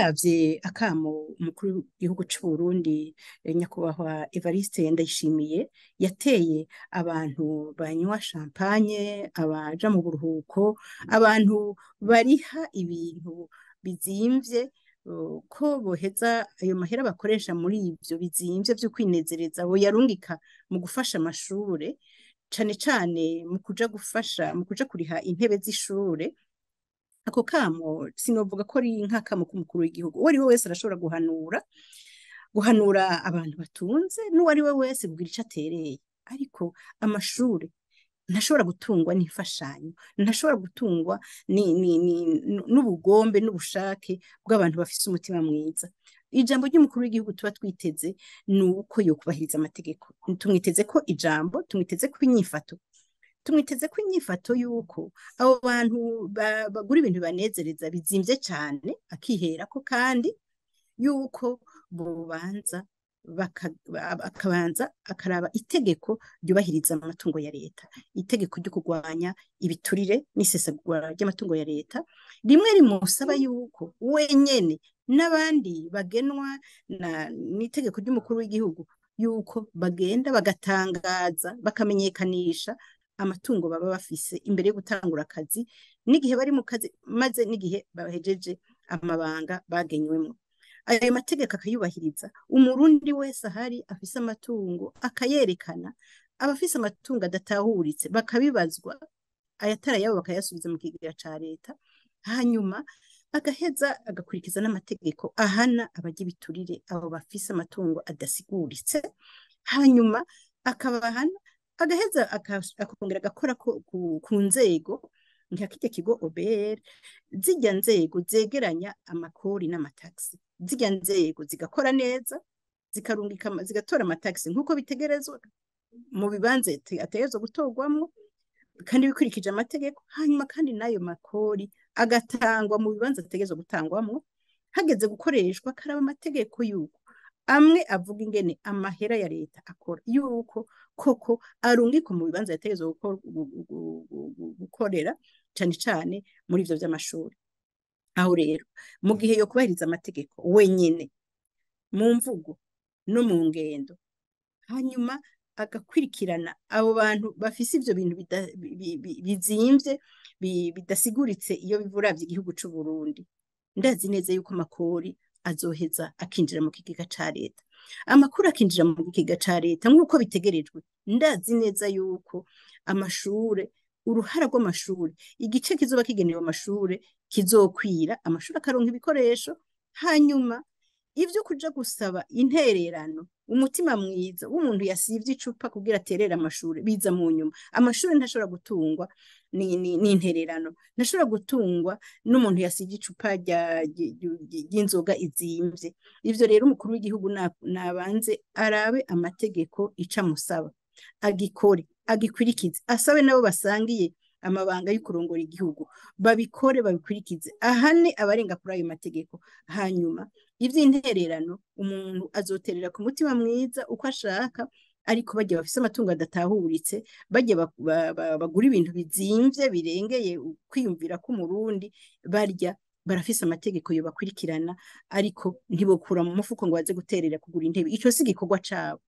Ndavye akamo umukuru w'igihugu c'Uburundi, nyakubahwa Evariste Ndayishimiye, yateye abantu banywa champagne, abaja mu buruhuko, abantu bariha ibintu bizimvye, ko boheza ayo mahera bakoresha muri ivyo bizimvye vyo kwinezereza boyarungika mu gufasha amashure, cane cane mu kuja gufasha mu kuja kuriha intebe z'ishure. Ako kamo sinovuga ko ari nk'akamo k'umukuru w'igihugu. Uwo ari we wese arashobora guhanura abantu batunze, n'uwo ari we wese kugira ico atereye, ariko amashure ntashobora gutungwa n'imfashanyo, ntashobora gutungwa n'ubugombe n'ubushake bw'abantu bafise umutima mwiza. Ijambo ry'umukuru w'igihugu tuba twiteze ni uko yokubahiriza amategeko. Tumwiteze ko ijambo, tumwiteze ko inyifato, tumwiteze ko inyifato yuko abo bantu bagura ibintu bibanezereza bizimvye cane, akiherako kandi yuko bobanza akabanza akaraba itegeko ryubahiriza amatungo ya leta, itegeko ryo kurwanya ibiturire n'isesagura ry'amatungo ya leta, rimwe rimusaba yuko wenyene n'abandi bagenwa n'itegeko ry'umukuru w'igihugu yuko bagenda bagatangaza bakamenyekanisha amatungo baba bafise imbere yo gutangura akazi, n'igihe bari mu kazi, maze n'igihe bahejeje amabanga bagenywemo. Ayo mategeko akayubahiriza. Umurundi wese ahari afise amatungo akayerekana, abafise amatungo adatahuritse bakabibazwa, ayatari ayabo bakayasubiza mu kigega ca leta, hanyuma agaheza agakurikiza n'amategeko ahana abarya ibiturire, abo bafise amatungo adasiguritse, hanyuma akabahana, agaheza akongera agakora ku nzego nka kirya kigo OBR, zirya nzego zegeranya amakori n'amataxi, zirya nzego zigakora neza, zikarungika zigatora amataxi nk'uko bitegerezwa mu bibanza ategerezwa gutorwamwo kandi bikurikije amategeko, hanyuma kandi n'ayo makori agatangwa mu bibanza ategerezwa gutangwamwo, hageze gukoreshwa karaba amategeko yuko amwe avuga ingene amahera ya leta akora, yuko koko arungikwa mu bibanza yategerezwa gukorera, cane cane muri ivyo vy'amashuri. Aho rero mu gihe yo kubahiriza amategeko wenyene mu mvugo no mu ngendo, hanyuma agakwirikirana abo bantu bafise ivyo bintu bizimvye, bidasiguritse iyo bivuravye igihugu c'u Burundi, ndazi neza yuko amakori azoheza akinjira mu kigega ca leta, amakuru akinjira mu kigega ca leta nk'uko bitegerejwe. Ndazi neza yuko amashure, uruhara rw'amashure, igice kizoba kigenewe amashure kizokwira, amashure akaronka ibikoresho, hanyuma ivyo kuja gusaba intererano, umutima mwiza w'umuntu yasivye icupa kugira aterere amashure biza mu nyuma. Amashure ntashobora gutungwa n'intererano, ntashobora gutungwa n'umuntu yasivye icupa ry'inzoga izimvye. Ivyo rero umukuru w'igihugu nabanze arabe amategeko ica amusaba, agikore, agikwirikize, asabe nabo basangiye amabanga yo kurongora igihugu babikore, babikurikize, ahane abarenga kuri ayo mategeko. Hanyuma ivy'intererano umuntu azoterera ku mutima mwiza uko ashaka, ariko barya bafise amatungo adatahuritse, barya bagura ibintu bizimvye birengeye kwiyumvira k'umurundi, barya barafise amategeko yobakurikirana, ariko ntibokura mu mufuko ngo baze guterera kugura intebe. Ico si igikorwa cabo.